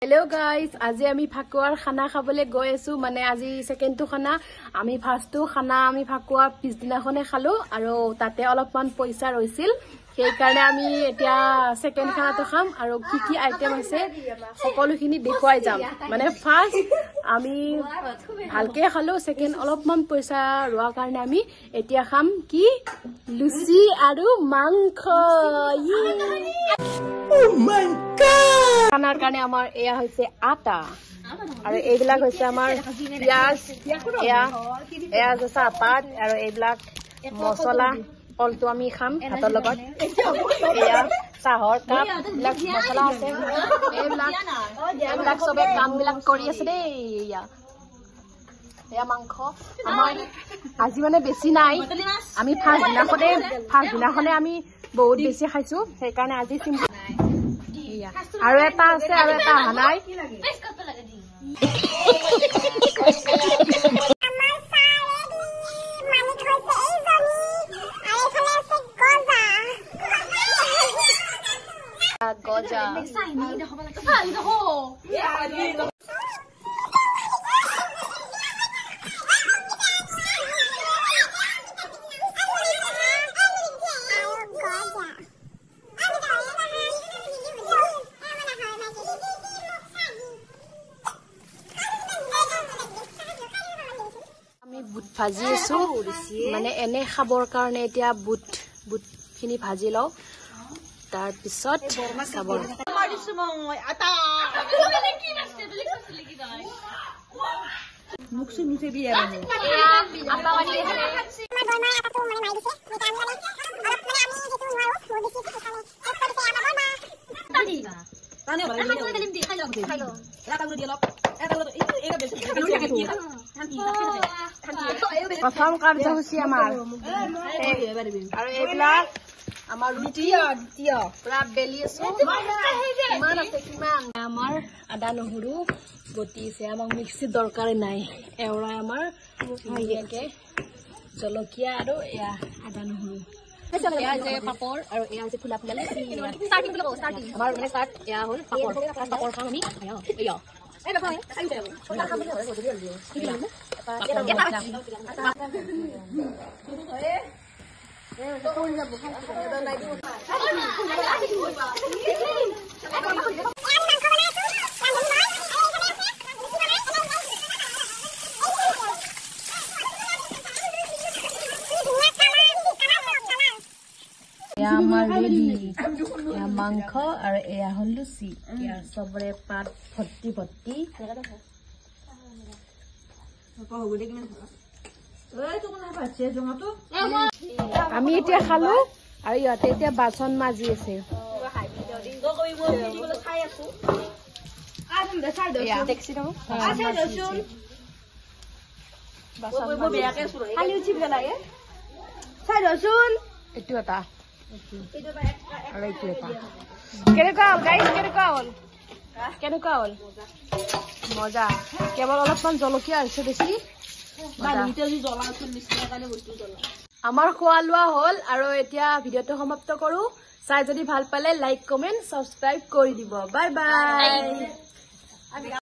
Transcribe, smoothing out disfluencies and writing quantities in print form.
Hello' guys, আজি আমি ফাকুৱাৰ খানা খাবলৈ গৈ আছো। মানে আজি ছেকেণ্ডটো খানা। আমি ফাৰ্ষ্টটো খানা আমি ফাকুৱা পিছদিনাখনে খালো আৰু তাতে অলপমান পইচা ৰৈছিল, সেইকাৰণে আমি এতিয়া ছেকেণ্ড খানাটো খাম। আৰু কি কি আইটেম আছে সকলোখিনি দেখুৱাই যাম। মানে ফাৰ্ষ্ট আমি ভালকে খালো, ছেকেণ্ড অলপমান পইচা ৰোৱাৰ কাৰণে আমি এতিয়া খাম কি লুচি আৰু মাংস। খানাৰ কাৰণে আমাৰ এয়া হৈছে আটা আৰু এইবিলাক হৈছে আমাৰ পিঁয়াজ, এয়া এয়া হৈছে চাহপাত আৰু এইবিলাক মছলা। কলটো আমি খাম ভাতৰ লগত। এয়া চাহৰ কাপ, এইবিলাক মছলা আছে। এইবিলাক চবে কামবিলাক কৰি আছে দেই। এয়া এয়া মাংস আমাৰ আজি মানে বেছি নাই। আমি ফাৰ্ষ্ট দিনাখনে আমি বহুত বেছি খাইছো, সেইকাৰণে আজি চিম্পল। আৰু এটা আছে আৰু এটা অহা নাই। আমাৰ চাহ ৰেডি। মালিক হৈছে এইজনী আৰু এইফালে আছে গজা। গজা। আৰু গজা। আমি বুট ভাজি আছো, মানে এনে খাবৰ কাৰণে। এতিয়া বুটখিনি ভাজি লওঁ, তাৰপিছত খাব। আমাৰ বৰমাই আটাটো মানে মাৰি দিছে। এতিয়া আমি মানে অলপ মানে আমি যিটো নোৱাৰো, বহুত বেছি আছে, সেইকাৰণে হেল্প কৰি দিছে আমাৰ বৰমা। প্ৰথম কাৰ্যসূচী আমাৰ আৰু এইবিলাক আমাৰ ৰুটি পুৰা বেলি আছো। কিমান আছে, কিমান আমাৰ আদা নহৰু বটিছে। আমাক মিক্সিত দৰকাৰ নাই। এওৰাই আমাৰ ধুনীয়াকে জলকীয়া আৰু এয়া আদা নহৰু। এয়া হৈছে পাপৰ আৰু এয়া হৈছে ফুলা ফুলা লুচি। ষ্টাৰ্টিং বুলি কওঁ, ষ্টাৰ্টিং আমাৰ মানে ষ্টাৰ্ট। এয়া হ'ল পাপৰ, ফাৰ্ষ্ট পাপৰ খাম আমি। এয়া আমি মাংস বনাই আছো, ৰান্ধনি মই। আৰু এইফালে আছে লুচি বনাই। ধুনীয়া কালাৰ, কালাৰ হওক কালাৰ। এয়া আমাৰ ৰেডি। এয়া মাংস আৰু এয়া হ'ল লুচি। এয়া চবৰে পাত ভৰ্তি ভৰ্তি। আমি এতিয়া খালো আৰু ইহঁতে এতিয়া বাচন মাজি আছে। এয়া। বাচন মাজি আছে। এইটো এটা আৰু এইটো এটা। কেনেকুৱা হ'ল গাইজ? কেনেকুৱা হ'ল? কেনেকুৱা হ'ল? মজা। কেৱল অলপমান জলকীয়া হৈছে বেছি। মজা। আমাৰ খোৱা লোৱা হ'ল আৰু এতিয়া ভিডিঅ'টো সমাপ্ত কৰো। চাই যদি ভাল পালে লাইক, কমেণ্ট, ছাবস্ক্ৰাইব কৰি দিব। Bye bye.